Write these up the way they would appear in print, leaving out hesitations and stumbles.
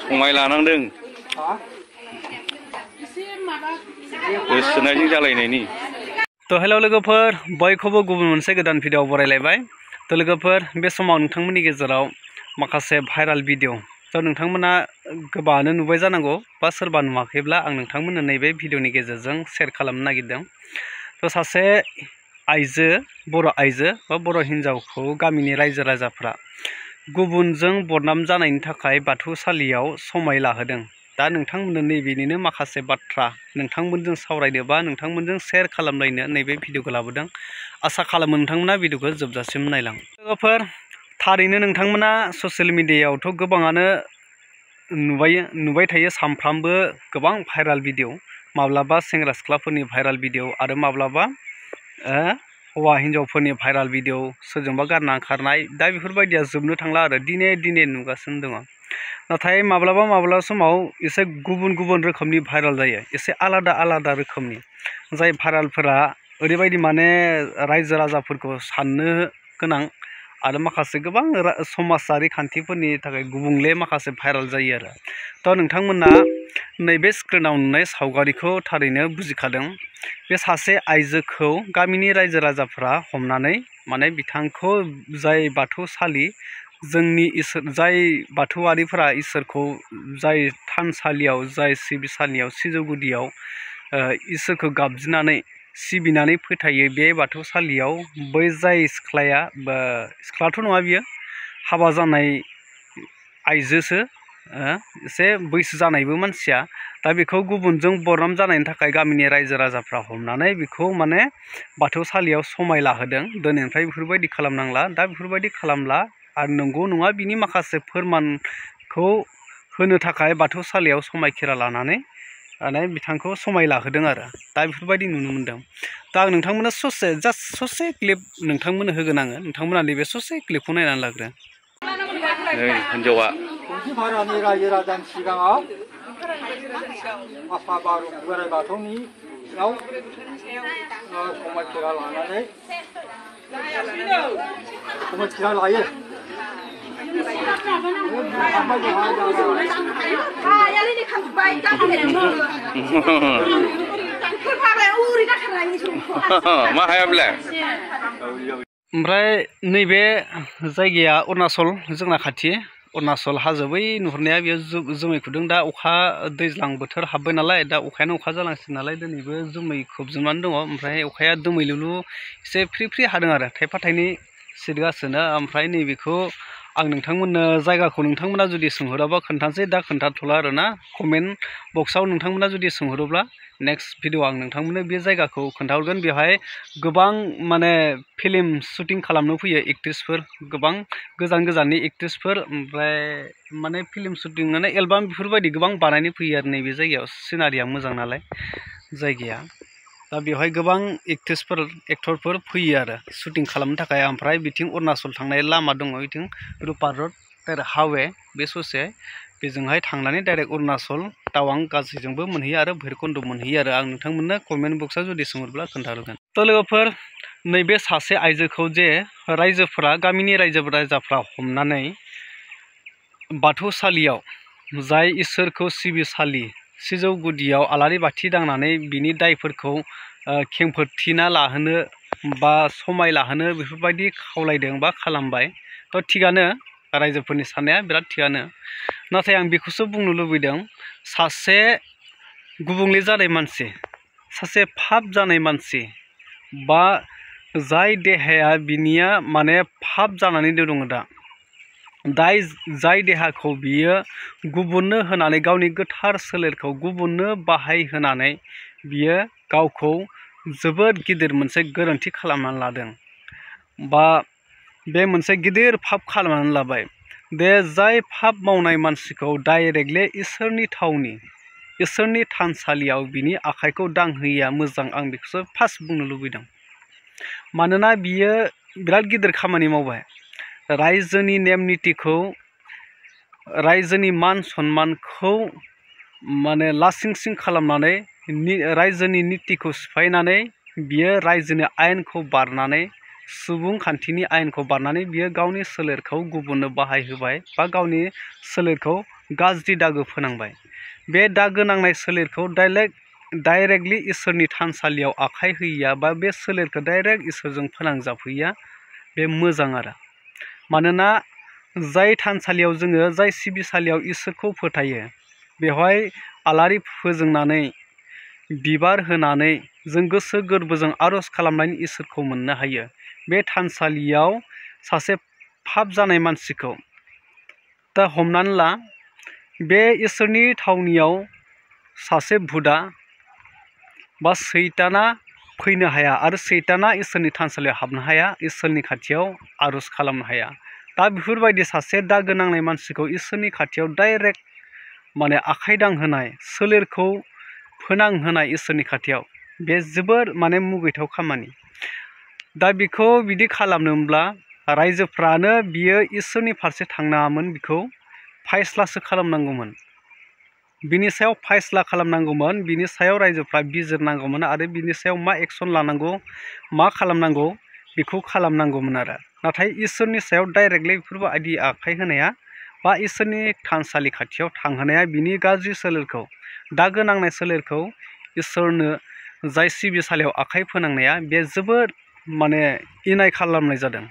संनाय लानांदों गोसोनायजों जालायनायनि तो हेल' लोगोफोर बयखौबो गुबुन मोनसे गोदान भिडिअ बरायलायबाय तो लोगोफोर बे समाव नोंथांमोननि गेजेराव माखासे भाइराल भिडिअ तो नोंथांमोना गोबाङानो नुबाय जानांगौ बा सोरबा नुवाखैब्ला आं नोंथांमोननो नैबे भिडिअनि गेजेरजों शेयार खालामनो नागिरदों। तो सासे आइजो बर' आइजो बा बर' हिन्जावखौ गामिनि रायजो राजाफ्रा गुबुनजों बदनाम जानायनि थाखाय बाथौसालियाव समाय लाहोदों। दा नोंथांमोननो नैबेनिनो माखासे बाथ्रा नोंथांमोनजों सावरायनो बा नोंथांमोनजों शेयार खालामलायनो नैबे भिडिअखौ लाबोदों। आसा खालामो नोंथांमोना भिडिअखौ जोबजासिम नायलां। लोगोफोर थारैनो नोंथांमोना ससियेल मिडियायावथ' गोबाङानो नुबाय थायो सानफ्रामबो गोबां भाइराल भिडिअ, माब्लाबा सेंग्रा सिख्लाफोरनि भाइराल भिडिअ आरो माब्लाबा हौवा हिन्जावफोरनि भाइराल भिडिअ सोरजोंबा गारना खारनाय। दा बेफोरबायदिया जोबनो थांला आरो दिने नुगासिनो दङ। नाथाय माब्लाबा समाव एसे गुबुन रोखोमनि भाइराल जायो, एसे आलादा रोखोमनि जाय भाइरालफोरा ओरैबायदि माने रायजो राजाफोरखौ साननो गोनां आरो माखासे गोबां समाजारि खान्थिफोरनि थाखाय गुबुंले माखासे भाइराल जायो आरो। थ' नोंथांमोना नैबे स्क्रिनाव नुनाय सावगारिखौ थारैनो बुजिखादों। बे सासे आइजोखौ गामिनि रायजो राजाफ्रा हमनानै माने बिथांखौ जाय बाथौसालि जोंनि इसोर जाय बाथौआरिफोरा इसोरखौ जाय थानसालियाव जाय सिबिसालियाव सिजौ गुदियाव इसोरखौ गाबज्रिनानै सिबिनानै फोथायो बे बाथौसालियाव बै जाय सिख्लाया बा सिख्लाथ' नङा बियो हाबा जानाय आइजोसो एसे बैसो जानायबो मानसिया। दा बेखौ गुबुनजों बदनाम जानायनि थाखाय गामिनि रायजो राजाफ्रा हमनानै बेखौ माने बाथौसालियाव समाय लाहोदों। दिनैनिफ्राय बेफोरबायदि खालामनांला, दा बेफोरबायदि खालामला आरो नंगौ नङा बिनि माखासे फोरमानखौ होनो थाखाय बाथौसालियाव समायखिरा लानानै माने बिथांखौ समाय लाहोदों आरो। दा बेफोरबायदि नुनो मोनदों। दा आं नोंथांमोना जास्ट ससे क्लिप नोंथांमोननो होगोन आङो। नोंथांमोना नैबे ससे क्लिपखौ नायनानै लाग्रो। हिन्जावा भारानि रायजो राजानि सिगाङाव आफा बोराइ बाथौनियाव समायखिरा लानानै समायखिरा लायो। ओमफ्राय नैबे जायगाया अरुणाचल, जोंना खाथि अरुणाचल हाजो बै नुहुरनाया बेयो जोमै खोबदों। दा अखा दैज्लां बोथोर हाबबाय नालाय, दा अखायानो अखा जालांसिगोन नालाय दिनैबो जोमै खोबजोबनानै दङ। ओमफ्राय अखाया दोमैलुलु एसे फ्रि हादों आरो थाइफा थाइनै सिरिगासिनो। ओमफ्राय नैबेखौ आं नोंथांमोननो जायगाखौ नोंथांमोना जुदि सोंहराबा खोन्थानोसै, दा खोन्थाथ'ला आरो ना। कमेन्ट बक्सआव नोंथांमोना जुदि सोंहरोब्ला नेक्स्ट भिडिअ आं नोंथांमोननो बे जायगाखौ खोन्थाहरगोन। बेवहाय गोबां माने फिल्म शुटिं खालामनो फैयो एक्ट्रिसफोर, गोबां गोजाननि एक्ट्रिसफोर, ओमफ्राय माने फिल्म शुटिं माने एलबाम बेफोरबायदि गोबां बानायनो फैयो आरो नैबे जायगायाव। सिनारिया मोजां नालाय जायगाया, दा बेवहाय गोबां एक्टरफोर फैयो आरो शुटिं खालामनो थाखाय। ओमफ्राय बिथिं अरुणाचल थांनाय लामा दङ, बिथिं रुपार रड डाइरेक्ट हावे बे ससे बेजोंहाय थांनानै डाइरेक्ट अरुणाचल टावां गासैजोंबो मोनहैयो आरो भैरबकुन्द मोनहैयो आरो। आं नोंथांमोननो कमेन्ट बक्सआव जुदि सोंहरब्ला खोन्थाहरगोन। थ' लोगोफोर नैबे सासे आइजोखौ जे गामिनि रायजो राजाफ्रा हमनानै बाथौसालियाव जाय इसोरखौ सिबिसालि सिजौ गुदियाव आलारि बाथि दांनानै बिनि दायफोरखौ खेंफोरथिना लाहोनो बा समाय लाहोनो बेफोरबायदि खावलायदों बा खालामबाय। थ' थिगानो, रायजोफोरनि साननाया बिराद थिगानो। नाथाय आं बेखौसो बुंनो लुबैदों, सासे गुबुंले जानाय मानसि, सासे फाप जानाय मानसि बा जाय देहाया बिनिया माने फाप जानानै दङ, दा जाय देहाखौ बियो गुबुननो होनानै गावनि गोथार सोलेरखौ गुबुननो बाहायहोनानै बियो गावखौ जोबोद गिदिर मोनसे गोरोन्थि खालामनानै लादों बा बे मोनसे गिदिर फाप खालामनानै लाबाय। बे जाय फाप मावनाय मानसिखौ डाइरेक्टलि इसोरनि थावनि इसोरनि थानसालियाव बिनि आखाइखौ दांहोयैया मोजां, आं बेखौसो फार्स्ट बुंनो लुबैदों। मानोना बियो बिराद गिदिर खामानि मावबाय। रायजोनि नेम नितिखौ, रायजोनि मान सन्मानखौ माने लासिं सिं खालामनानै रायजोनि नितिखौ सिफायनानै बियो रायजोनि आयेनखौ बारनानै सुबुंखान्थिनि आयेनखौ बारनानै बियो गावनि सोलेरखौ गुबुननो बाहायहोबाय बा गावनि सोलेरखौ गाज्रि दागो फोनांबाय बे दागो नांनाय सोलेरखौ डाइरेक्टलि इसोरनि थानसालियाव आखाइ होयैया बा बे सोलेरखौ डाइरेक्ट इसोरजों फोनांजाबहैया बे मोजां आरो मानोना जाय थानसालियाव जोङो जाय सिबिसालियाव इसोरखौ फोथायो बेवहाय आलारि फोजोंनानै बिबार होनानै जों गोसो गोरबोजों आरज खालामनानै इसोरखौ मोननो हायो। बे थानसालियाव सासे पाप जानाय मानसिखौ दा हमनानै ला बे इसोरनि थावनियाव सासे भुदा बा सैताना फैनो हाया आरो सैताना इसोरनि थानसालियाव हाबनो हाया, इसोरनि खाथियाव आरज खालामनो हाया। दा बेफोरबायदि सासे दागो नांनाय मानसिखौ इसोरनि खाथियाव डाइरेक्ट माने आखाइ दांहोनाय सोलेरखौ फोनांहोनाय इसोरनि खाथियाव बे जोबोर माने मुगैथाव खामानि। दा बेखौ बिदि खालामनोब्ला रायजोफ्रानो बियो इसोरनि फारसे थांनाङामोन, बिखौ फायस्लासो खालामनांगौमोन, बिनि सायाव फायस्ला खालामनांगौमोन, बिनि सायाव रायजोफ्रा बिजिरनांगौमोन आरो बिनि सायाव मा एक्सन लानांगौ मा खालामनांगौ बेखौ खालामनांगौमोन आरो। नाथाय इसोरनि सायाव डाइरेक्टलि बेफोरबायदि आखाइ होनाया बा इसोरनि थानसालि खाथियाव थांहोनाया बिनि गाज्रि सोलेरखौ दागो नांनाय सोलेरखौ इसोरनो जाय सिबिसालियाव आखाइ फोनांनाया बे जोबोद माने इनाय खालामनाय जादों,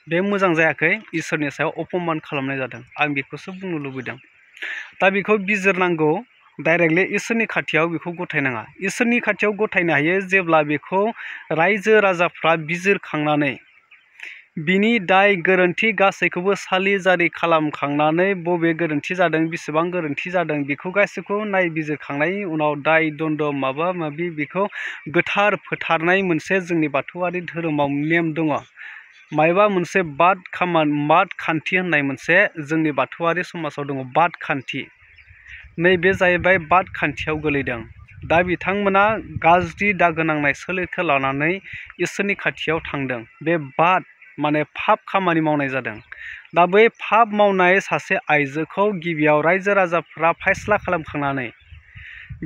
बे मोजां जायाखै, इसोरनि सायाव अपमान खालामनाय जादों। आं बेखौसो बुंनो लुबैदों। दा बेखौ बिजिरनांगौ, डाइरेक्टलि इसोरनि खाथियाव बेखौ गथायनाङा। इसोरनि खाथियाव गथायनो हायो जेब्ला बेखौ रायजो राजाफ्रा बिजिरखांनानै बिनि दाय गोरोन्थि गासैखौबो सालिजारि खालामखांनानै बबे गोरोन्थि जादों बेसेबां गोरोन्थि जादों बेखौ गासैखौबो नायबिजिरखांनायनि उनाव दाय दन्द माबा माबि बेखौ गोथार फोथारनाय मोनसे जोंनि बाथौआरि धोरोमाव नेम दङ। मायबा मोनसे बाद खान्थि होननाय मोनसे जोंनि बाथौआरि समाजाव दङ, बाद खान्थि। नैबे जाहैबाय बाद खान्थियाव गोलैदों। दा बिथांमोना गाज्रि दागो नांनाय सोलेरखौ लानानै इसोरनि खाथियाव थांदों। बे बाद माने पाप खामानि मावनाय जादों। दा बै पाप मावनाय सासे आइजोखौ गिबियाव रायजो राजाफ्रा फायस्ला खालामखांनानै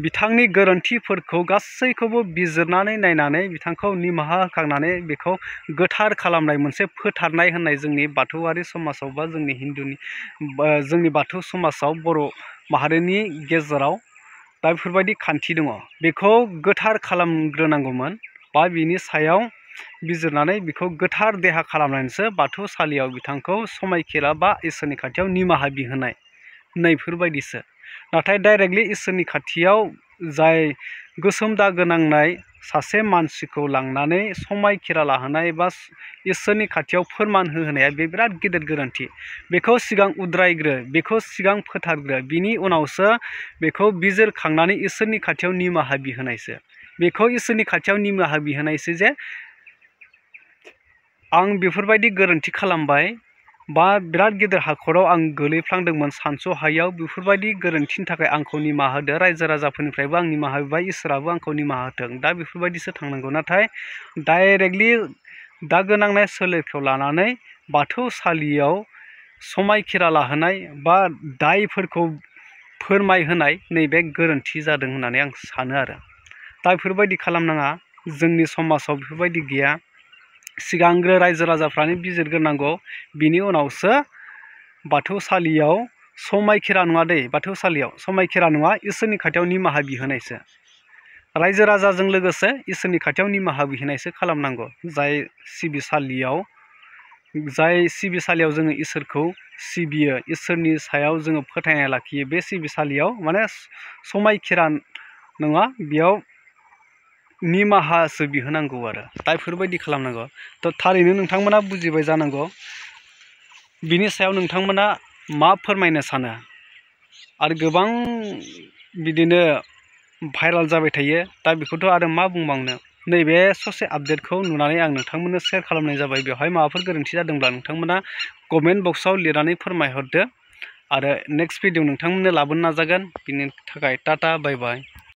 बिथांनि गोरोन्थिफोरखौ गासैखौबो बिजिरनानै नायनानै बिथांखौ निमाहा होखांनानै बेखौ गोथार खालामनाय मोनसे फोथारनाय होननाय जोंनि बाथौआरि समाजाव बा जोंनि हिन्दुनि जोंनि बाथौ समाजाव बर' माहारिनि गेजेराव दा बेफोरबायदि खान्थि दङ। बेखौ गोथार खालामग्रोनांगौमोन बा बिनि सायाव बिजिरनानै बेखौ गोथार देहा खालामनानैसो बाथौसालियाव बिथांखौ समायखिरा बा इसोरनि खाथियाव निमाहा बिहोनाय नैफोरबायदिसो। नाथाय डाइरेक्टलि इसोरनि खाथियाव जाय गोसोम दागो नांनाय सासे मानसिखौ लांनानै समायखिरा लाहोनाय बा इसोरनि खाथियाव फोरमान होहोनाया बे बिराद गिदिर गोरोन्थि। बेखौ सिगां उद्रायग्रो, बेखौ सिगां फोथारग्रो, बिनि उनावसो बेखौ बिजिरखांनानै इसोरनि खाथियाव निमाहा बिहोनायसो। बेखौ इसोरनि खाथियाव निमाहा बिहोनायसो जे आं बेफोरबायदि गोरोन्थि खालामबाय बा बिराद गिदिर हाखराव आं गोलैफ्लांदोंमोन सानस'हायैयाव, बेफोरबायदि गोरोन्थिनि थाखाय आंखौ निमाहा होदो, रायजो राजाफोरनिफ्रायबो आं निमाहा बिबाय, इसोराबो आंखौ निमाहा होथों। दा बेफोरबायदिसो थांनांगौ। नाथाय डाइरेक्टलि दागो नांनाय सोलेरखौ लानानै बाथौसालियाव समायखिरा लाहोनाय बा दायफोरखौ फोरमायहोनाय नैबे गोरोन्थि जादों होननानै आं सानो आरो। दा बेफोरबायदि खालामनाङा, जोंनि समाजाव बेफोरबायदि गैया। सिगांग्रो रायजो राजाफ्रानो बिजिरग्रोनांगौ, बिनि उनावसो बाथौसालियाव समायखिरा नङा दै, बाथौसालियाव समायखिरा नङा, इसोरनि खाथियाव निमाहा बिहोनायसो। रायजो राजाजों लोगोसे इसोरनि खाथियाव निमाहा बिहोनायसो खालामनांगौ। जाय सिबिसालियाव जोङो इसोरखौ सिबियो, इसोरनि सायाव जोङो फोथायनाय लाखियो, बे सिबिसालियाव माने समायखिरा नङा, बेयाव निमाहासो बिहोनांगौ आरो। दा बेफोरबायदि खालामनांगौ। थ' थारैनो नोंथांमोना बुजिबाय जानांगौ। बिनि सायाव नोंथांमोना मा फोरमायनो सानो? आरो गोबां बिदिनो भाइराल जाबाय थायो। दा बेखौथ' आरो मा बुंबावनो। नैबे ससे आपडेटखौ नुनानै आं नोंथांमोननो शेयार खालामनाय जाबाय। बेवहाय माबाफोर गोरोन्थि जादोंब्ला नोंथांमोना कमेन्ट बक्सआव लिरनानै फोरमायहरदो आरो नेक्स्ट भिडिअ नोंथांमोननो लाबोनो नाजागोन। बिनि थाखाय टाटा बाय बाय।